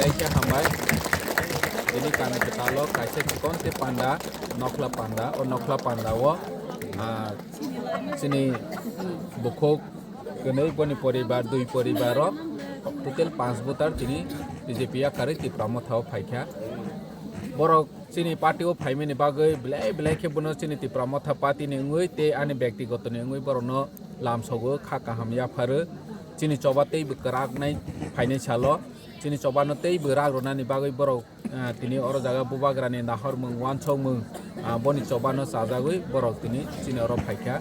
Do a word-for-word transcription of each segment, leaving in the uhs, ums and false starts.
Kaisa hambai. Tini kami kwtal o kaisa chikon se panda, nokhla panda, o nokhla panda o, ah, chini bukhuk kwnwi boni poribar, dui poribar o total panch voter tini B J P yakarwi Tipra Motha o phaikha. Borok chini party o phaimani bagwi belai belai khe bono chini Tipra Motha party ni wngwi tei ani byaktigoto ni wngwi borokno lamsogo kha kaham yapharo. Chini choba teibo kwrak nai phainai salo. Chini chobano teibo rak rwnani bagwi borok, ah, tini oro jaga bubagrani nahormung, wansokmung, ah, boni chobano chajagwi borok tini chini oro phaikha.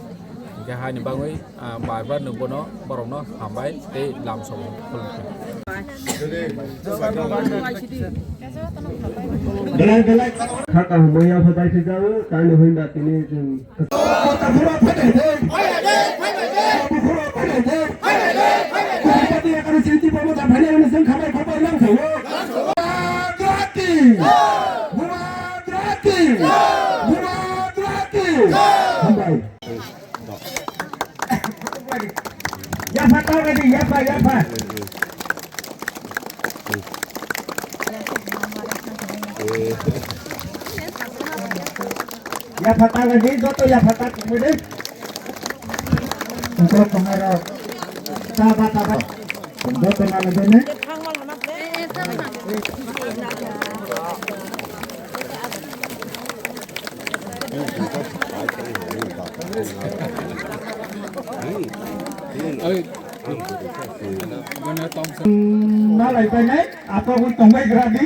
Hingkhe haini bagwi, ah, bar bar no bono borokno hambai tei lamsogo khulumkha. Belai belai kha kaham ya phabai sijao, tani hwnba tini chwng Hambai. Yapha tawgadi, yapha, yapha. Yapha tawgadi, joto yapha tawgadi. Joto tongnai rok. Taba, taba. Joto nalagene. Nalai painai, apa wi tongbai gradi.